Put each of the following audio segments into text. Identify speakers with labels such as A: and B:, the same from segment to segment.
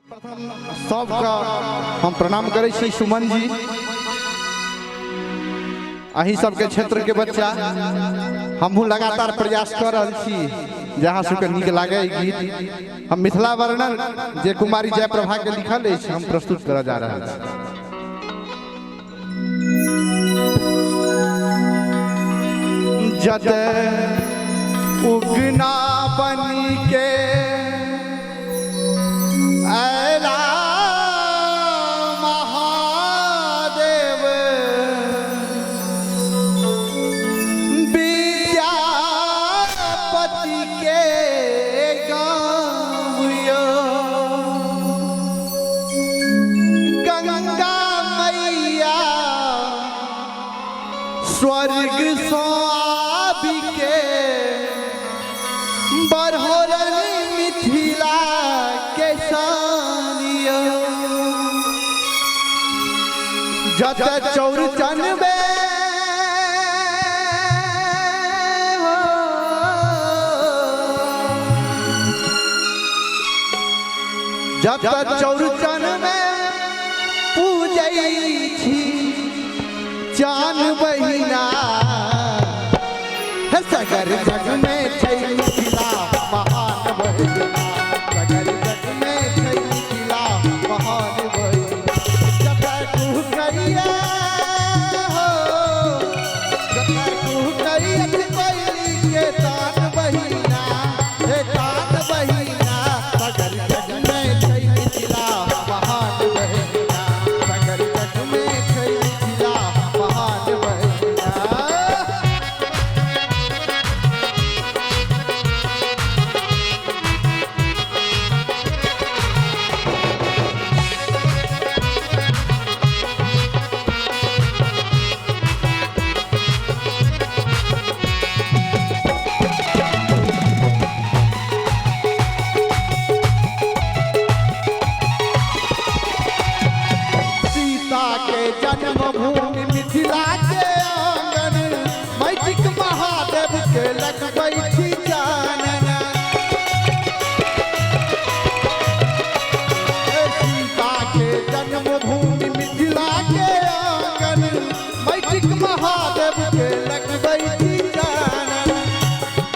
A: सबके हम प्रणाम करै छी। सुमन जी अहीं सबके क्षेत्र के बच्चा, हमहूँ लगातार प्रयास कर रहल छी जे अहाँ सबके नीक लागे ई गीत। हम मिथिला वर्णन जे कुमारी जयप्रभा के लिखल अछि हम प्रस्तुत करऽ जा रहल छी। जत उगना बनी के ऐला महादेव, विद्यापति के गाँव यो, गंगा मैया स्वर्ग सो आबि के बढ़ोरल मिथिला के शानियो। जत चौरचन में हो, जत चौरचन में पूजै छी चान बहिना, हे सगर जग में छै मिथिला महान बहिना, सगर जग में छै मिथिला महान बहिना। जतय कुहकैया हो, जतय कुहकैया कोयली के तान बहिना, हे तान बहिना, सगर जग में छै मिथिला महान बहिना, सगर जग में छै मिथिला महान बहिना। सीता के जन्मभूमि मिथिला के आंगन, मैथिक महादेव के लगबै छी चानन। सीता के जन्मभूमि मिथिला के आंगन, मैथिक महादेव के लगबै छी चानन।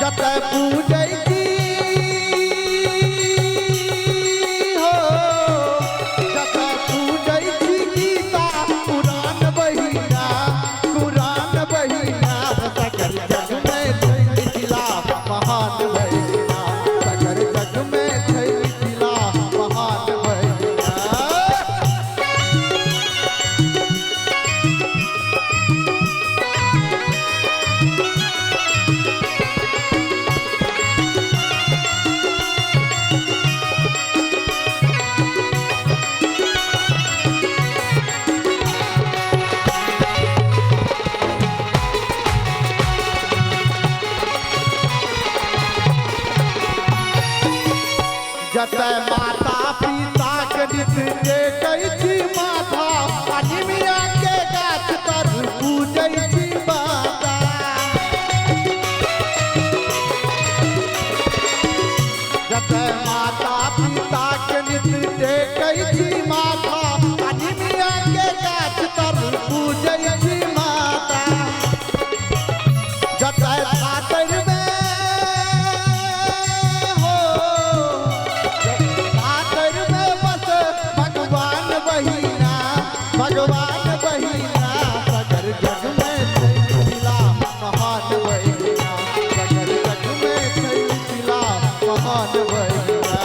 A: जतय पूजै छी हो, जतय पूजै छी गीता पुराण बहिना, पुराण बहिना, सगर जग में छै मिथिला महान बहिना, सगर जग में छै मिथिला महान बहिना। जतय माता पिता के नित टेकै छी माथा, आ निमिया के गाछ तर पूजै छी माता। जतय माता पिता के नित टेकै छी माथा, आ निमिया के गाछ तर पूजै छी माता। जतय पातरि में हो, पातरि में बस भगवान बहिना, भगवान बहिना, सगर जग में छै मिथिला महान बहिना, सगर जग में छै मिथिला महान बहिना।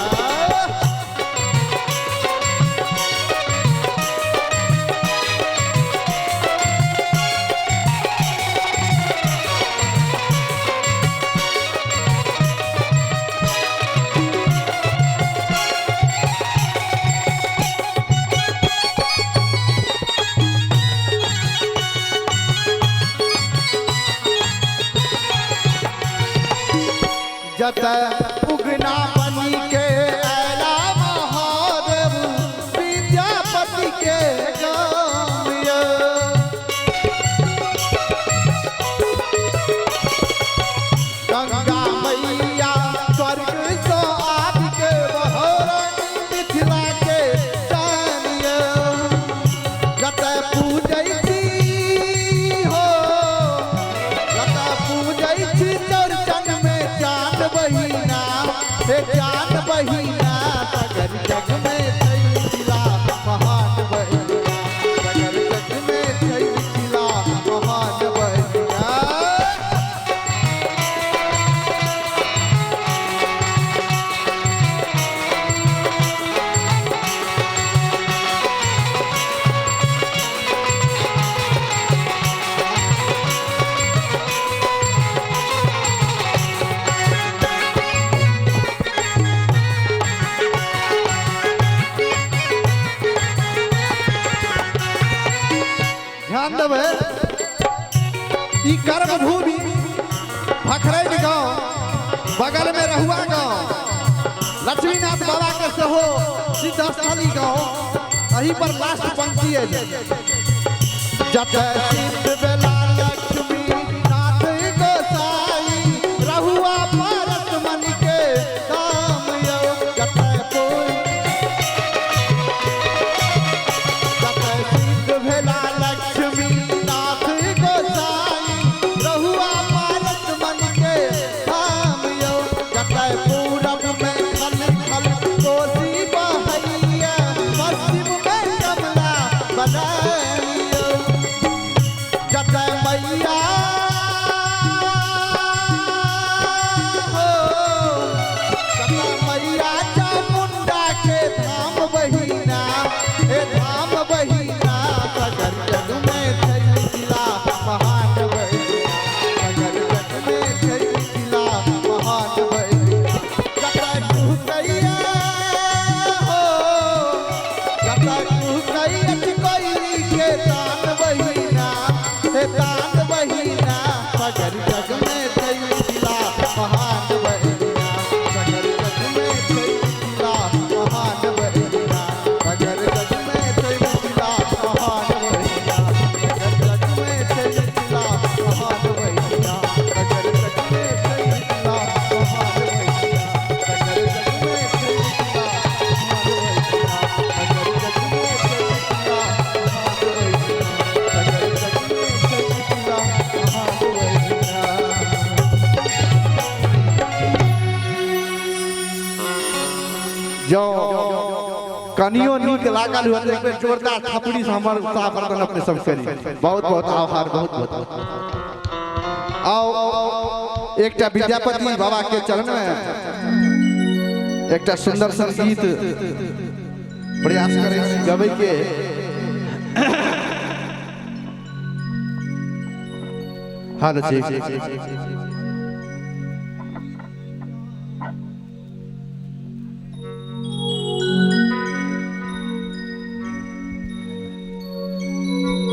A: जतय उगना बनी के ऐला महादेव, विद्यापति के गाम यो। गंगा मैया स्वर्ग सो आबि के बहरन मिथिला के देबै। ई कर्म भूमि भखरैन गांव, बगल में रहुआ गांव, लक्ष्मीनाथ बाबा के सेहो सिद्धस्थली गांव, अही पर लास्ट पंक्ति है। जतय सिद्ध बेला लक्ष्मी नाथ गोसाई, रहुआ पारस मन के धाम यौ। जतय जतय सिद्ध भेला लक्ष्मी नाथ गोसाई, रहुआ पारस मन के धाम यौ। जतय पूरब में खल खल कोसी बहैया, पश्चिम में कमला बलानियो। जतय मैया हो, जतय मैया चामुंडा के धाम बहिना, हे धाम बहिना, सगर जग में छै मिथिला महान बहिना, सगर जग में छै मिथिला महान बहिना। जतय कुहकैया हो, जतय कुहकैया कोइली के तान बहिना, हे तान बहिना, सगर जग में छै मिथिला महान बहिना, सगर जग में छै मिथिला महान बहिना, सगर जग में छै मिथिला महान बहिना, सगर जग में छै मिथिला महान बहिना, सगर जग में छै मिथिला महान बहिना, सगर जग में छै मिथिला महान बहिना, सगर जग में छै मिथिला महान बहिना, सगर जग में छै मिथिला महान बहिना। जो कनियो नीक लागल हुए तो एक बेर जोरदार थपड़ी से हमर उत्साह वर्धन अपने सब करी। बहुत बहुत आभार, बहुत बहुत। आओ एकटा विद्यापति बाबा के चरण में एकटा सुंदर सन गीत प्रयास करै छी गबै के। हाल जी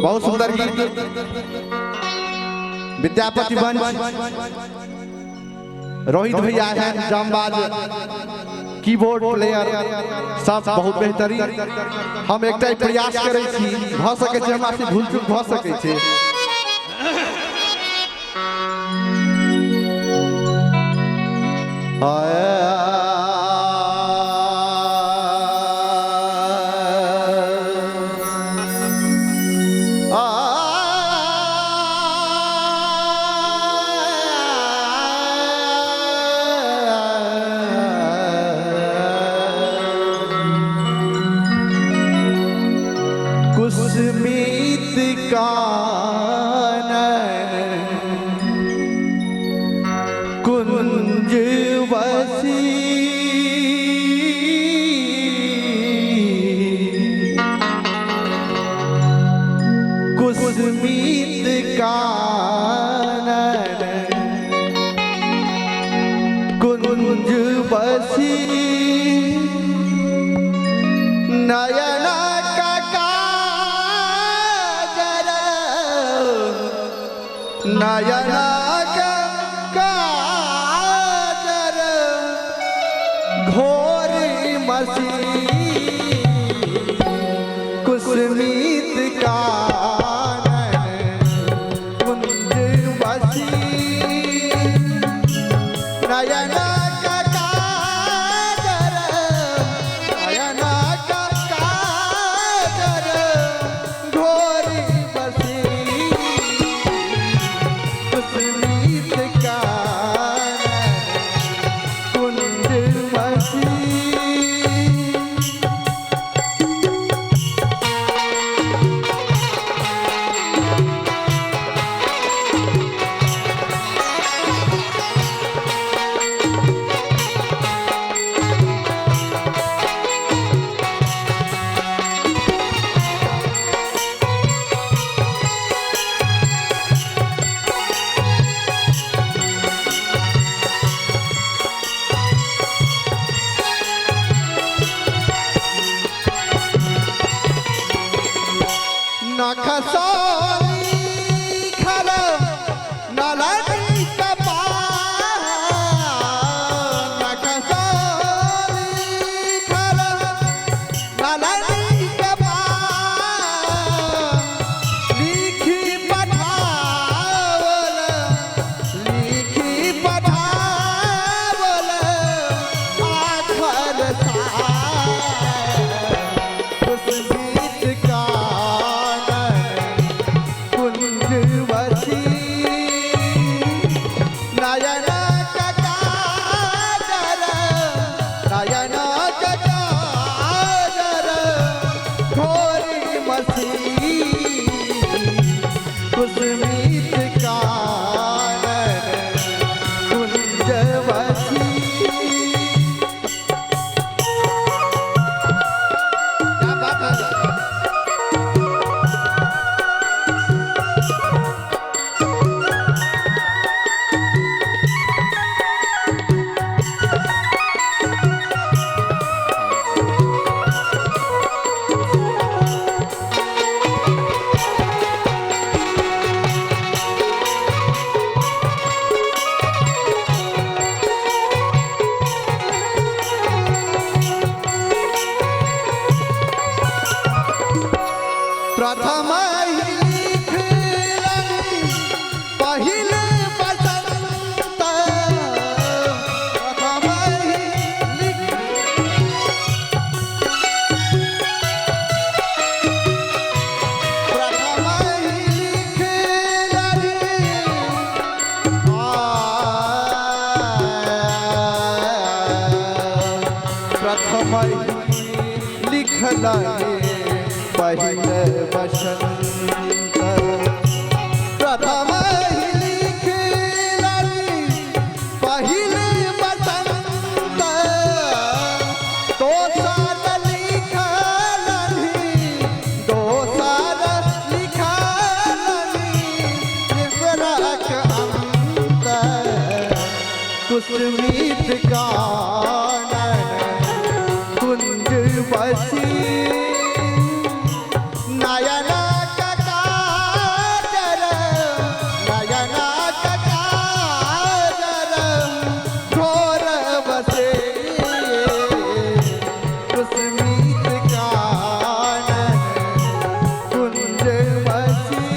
A: बहुत सुंदर गीत विद्यापति वंश रोहित भैया हैं, जामबाज कीबोर्ड प्लेयर सब बहुत बेहतरीन। हम एकटा प्रयास करै छी, भऽ सकै छै हमरा से भूल चूक भऽ सकै छै। कुसमित कानन कुंज बसी, कुसमित कानन कुंज बसी, नयना का काजर, नयना का काजर घोर मसी, कुसमित कानन कुंज बसी, नयना का काजर, नयना का काजर घोर बसी, कुसमित कानन कुंज बसी। नखसौली लिखलनि के पान, लिखी पठावल, लिखी पठावल आखर सार। कुसुमित कानन कुंजवसी, नयन काजर, नयन काजर घोरी मसी। कुसुमित कानन कुंजवसी। क्या बात है। प्रथम ही लिखलनि पहिल बसंत, प्रथम ही लिख, प्रथम ही लिखलनि आ, प्रथम ही लिखलनि पहिल बसंत, प्रथम ही लिखलनि पहिल बसंत, दोसर लिखलनि, दोसर लिखलनि निफरक अंत। कुसुमित कानन कुंजवसी, नयन काजर, नयन काजर घोर बसे। कुसुमित कानन कुंजवसी।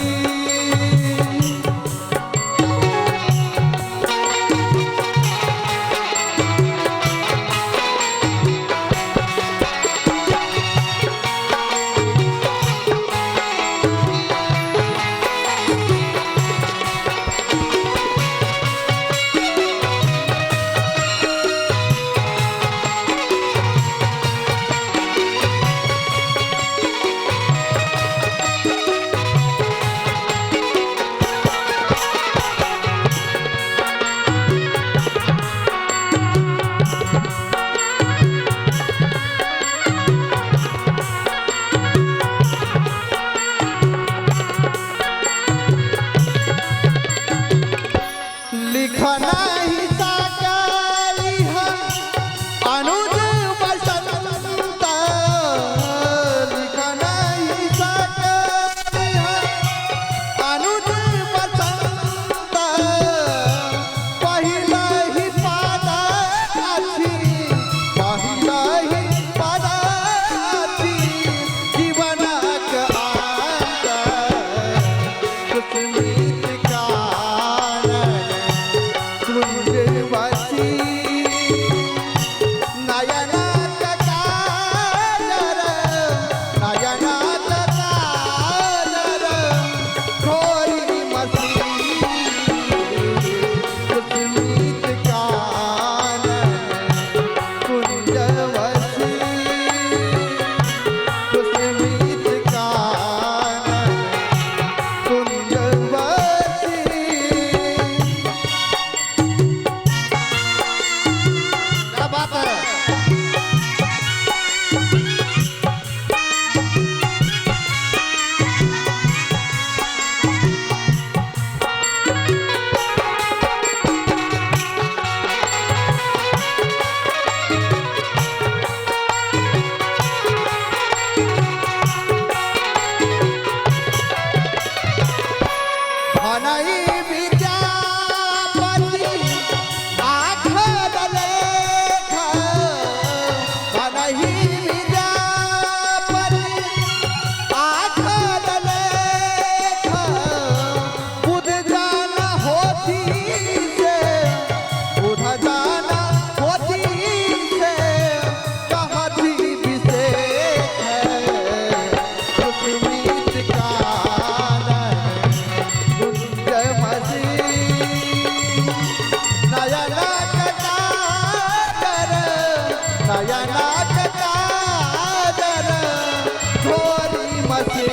A: मसी,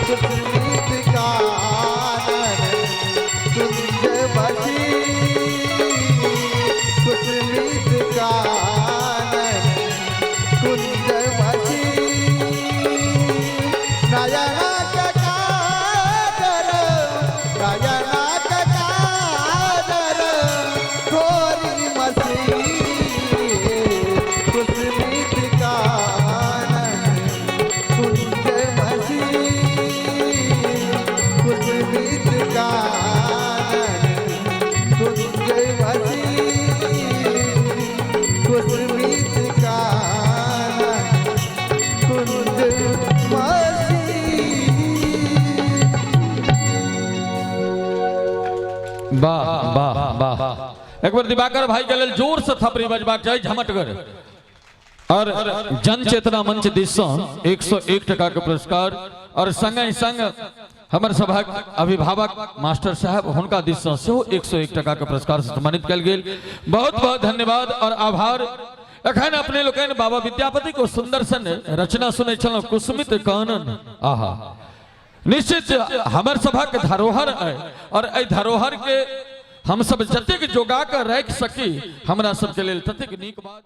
A: कुसुमित कानन कुंज बसी, कुसुमित कानन कुंज बसी। नयना के काजर, नयना के काजर थोरी मसी, कुसुमित कानन कुंज बसी, कुसुमित कानन कुंज बसी, कुसुमित कानन कुंज बसी।
B: वाह वाह वाह। एक बार दिवाकर भाई के लेल जोर से थपड़ी बजबाक चाही झमटगर। और जन चेतना मंच दिस सँ 101 टका के पुरस्कार और संगहि संग हमर सभक अभिभावक मास्टर साहब हुनका दिस सँ सेहो 101 टका के पुरस्कार से सम्मानित कयल गेल। बहुत बहुत धन्यवाद और आभार। एखन अपने लोकनि बाबा विद्यापति को सुंदर सन रचना सुनै छलहुँ कुसुमित कानन। आहा, निश्चित हमर सभक धरोहर है और एहि धरोहर के हम सब जतेक जोगा के राखि सकी हमरा सबके लेल ततेक नीक बात।